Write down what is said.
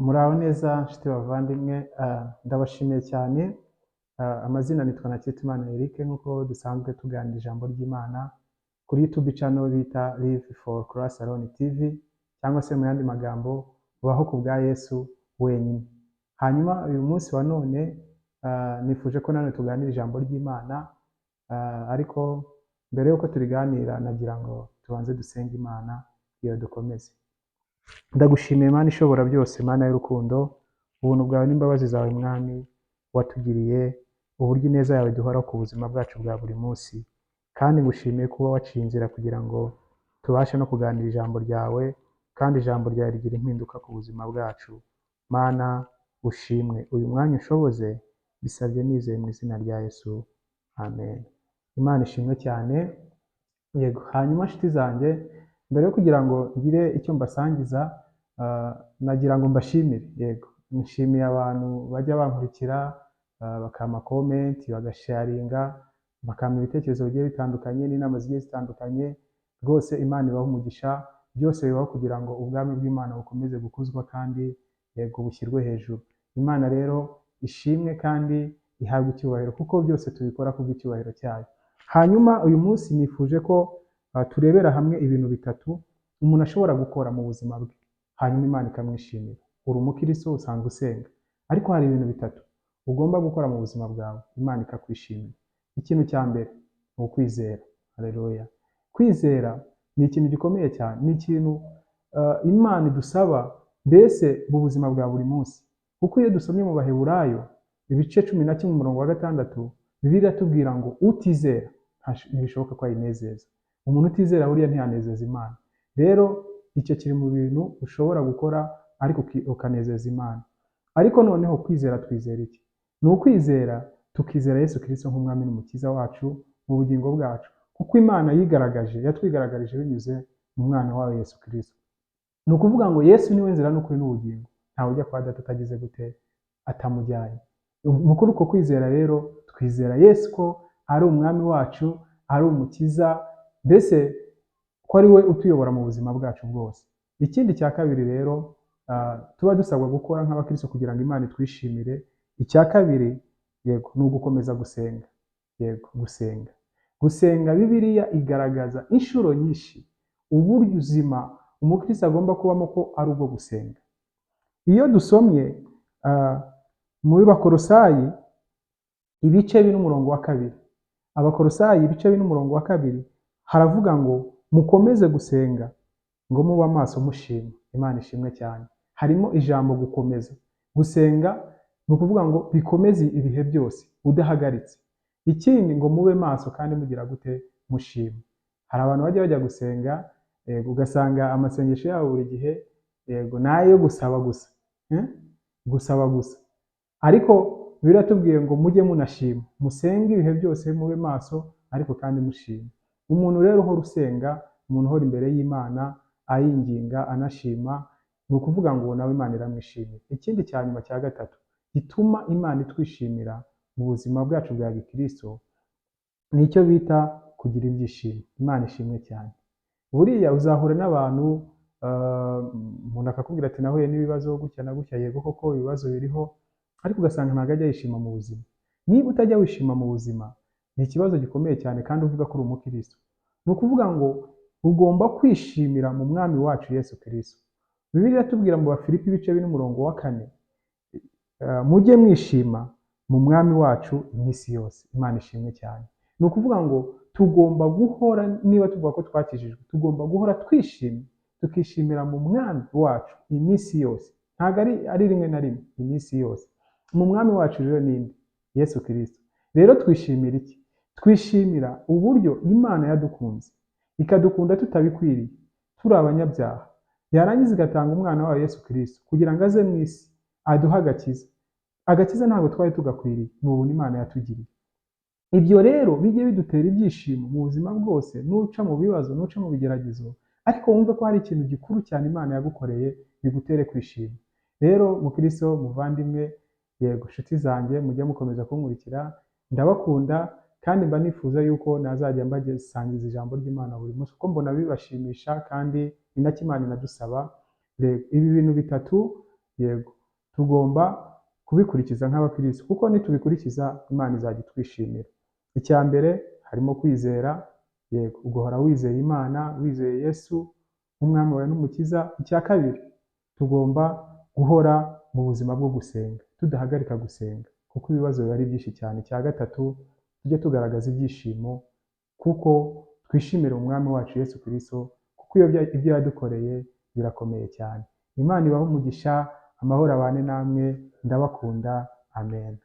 Muraho neza nshuti bavandimwe, ndabashimiye cyane. Amazina nitwa Ntakirutimana Eric, nk'uko dusanzwe tuganira ijambo ry'Imana kuri YouTube channel bita Live for Christ Alone TV, cyangwa se mu yandi magambo baho ku bwa Yesu wenyine. Hanyuma uyu munsi wa none nifuje ko nanone tuganira ijambo ry'Imana, ariko mbere y'uko turiganira nagira ngo tubanze dusenge Imana iyo dukomeze. Ndagushimiye Mana ishobora byose, Mana y'urukundo, ubuntu bwawe n'imbabazi zawe Mwami watugiriye, uburyo ineza yawe duhora ku buzima bwacu bwa buri munsi. Kandi ngushimiye kuba waciye inzira kugira ngo tubashe no kuganira ijambo ryawe, kandi ijambo ryawe rigira impinduka ku buzima bwacu. Mana ushimwe, uyu mwanya ushoboze, bisabye nizeye mu izina rya Yesu, amen. Imana ishimwe cyane. Yego, hanyuma nshuti zanjye, mbere yo kugira ngo ngire icyo mbasangiza, nagira ngo mbashimire. Yego, nshimiye abantu bajya bankurikira, bakampa comment, bagasharinga, bakampa ibitekerezo bigiye bitandukanye n'inama zigiye zitandukanye. Rwose Imana ibahe umugisha, byose bibaho kugira ngo ubwami bw'Imana bukomeze gukuzwa kandi yego bushyirwe hejuru. Imana rero ishimwe kandi ihabwe icyubahiro, kuko byose tubikora kubw'icyubahiro cyayo. Hanyuma uyu munsi nifuje ko turebera hamwe ibintu bitatu umuntu ashobora gukora mu buzima bwe, hanyuma Imana ikamwishimira. Uri umukristo, usanzwe usenga, ariko hari ibintu bitatu ugomba gukora mu buzima bwawe Imana ikakwishimira. Ikintu cya mbere ni ukwizera. Haleluya! Kwizera ni ikintu gikomeye cyane, ni ikintu Imana idusaba mbese mu buzima bwa buri munsi. Kuko iyo dusomye mu Baheburayo ibice 11 umurongo wa 6, Bibiliya iratubwira ngo utizera ntibishoboka ko ayinezeza. Umuntu utizera buriya ntiyanezeza Imana. Rero icyo kiri mu bintu ushobora gukora ariko ukanezeza Imana. Ariko noneho kwizera, twizera iki? Ni ukwizera tukizera Yesu Kristo nk'Umwami n'Umukiza wacu mu bugingo bwacu. Kuko Imana yigaragaje, yatwigaragarije binyuze mu mwana wayo Yesu Kristo. Ni ukuvuga ngo Yesu niwe nzira n'ukuri n'ubugingo. Ntawe ujya kwa Data atagize gute? Atamujyanye. Muri uko kwizera rero twizera Yesu ko ari Umwami wacu, ari Umukiza, mbese ko ari we utuyobora mu buzima bwacu bwose. Ikindi cya kabiri rero tuba dusabwa gukora nk'abakristo kugira ngo Imana itwishimire, icya kabiri yego ni ugukomeza gusenga. Yego, gusenga. Gusenga, Bibiliya igaragaza inshuro nyinshi uburyo ubuzima umukristo agomba kubamo ko ari ubwo gusenga. Iyo dusomye muri Bakorosayi ibice 4 umurongo wa 2, Abakorosayi ibice 4 umurongo wa 2, haravuga ngo mukomeze gusenga ngo mube amaso mushima. Imana ishimwe cyane. Harimo ijambo gukomeza. Gusenga ni ukuvuga ngo bikomeze ibihe byose udahagaritse. Ikindi ngo mube maso kandi mugira gute? Mushima. Hari abantu bajya bajya gusenga, yego, ugasanga amasengesho yabo buri gihe yego ni ayo gusaba gusa, Gusaba gusa. Ariko biratubwiye ngo mujye munashima, musenge ibihe byose, mube maso ariko kandi mushima. Umuntu rero uhora usenga, umuntu uhora imbere y'Imana ayinginga anashima, ni ukuvuga ngo nawe Imana iramwishimira. Ikindi cya nyuma cya gatatu gituma Imana itwishimira mu buzima bwacu bwa gikristo ni icyo bita kugira ibyishimo. Imana ishimwe cyane. Buriya uzahura n'abantu, umuntu akakubwira ati nahuye n'ibibazo gutya na gutya, yego koko ibibazo biriho, ariko ugasanga ntabwo ajya yishima mu buzima. Niba utajya wishima mu buzima, ni ikibazo gikomeye cyane kandi uvuga ko uri umukristo. Ni ukuvuga ngo ugomba kwishimira mu Mwami wacu Yesu Kristo. Bibiliya iratubwira mu Bafilipi ibice 4 umurongo wa 4, mujye mwishima mu Mwami wacu iminsi yose. Imana ishimwe cyane. Ni ukuvuga ngo tugomba guhora, niba tuvuga ko twakijijwe, tugomba guhora twishimye, tukishimira mu Mwami wacu iminsi yose. Ntabwo ari rimwe na rimwe, iminsi yose. Mu Mwami wacu rero ni nde? Yesu Kristo. Rero twishimira iki? Twishimira uburyo Imana yadukunze, ikadukunda tutabikwiriye, turi abanyabyaha. Yarangiza igatanga umwana wayo Yesu Kristo kugira ngo aze mu isi aduhe agakiza. Agakiza ntabwo twari tugakwiriye, ni ubuntu Imana yatugiriye. Ibyo rero bijye bidutera ibyishimo mu buzima bwose, nuca mu bibazo, nuca mu bigeragezo, ariko wumve ko hari ikintu gikuru cyane Imana yagukoreye bigutere kwishima. Rero mukristo muvandimwe, yego nshuti zanjye, mujye mukomeza kunkurikira, ndabakunda kandi mba nifuza yuko nazajya mbasangiza ijambo ry'Imana buri munsi, kuko mbona bibashimisha kandi ni nacyo Imana inadusaba. Rero ibi bintu bitatu Yego, tugomba kubikurikiza nk'abakristo, kuko nitubikurikiza Imana izajya itwishimira. Icya mbere harimo kwizera, yego, ugahora wizeye Imana, wizeye Yesu nk'umwami wawe n'umukiza. Icya kabiri, tugomba guhora mu buzima bwo gusenga, tudahagarika gusenga, kuko ibibazo biba ari byinshi cyane. Icya gatatu, tujye tugaragaza ibyishimo, kuko twishimira umwami wacu Yesu Kristo, kuko iyo ibyo yadukoreye birakomeye cyane. Imana ibahe umugisha, amahoro abane namwe, ndabakunda, amen.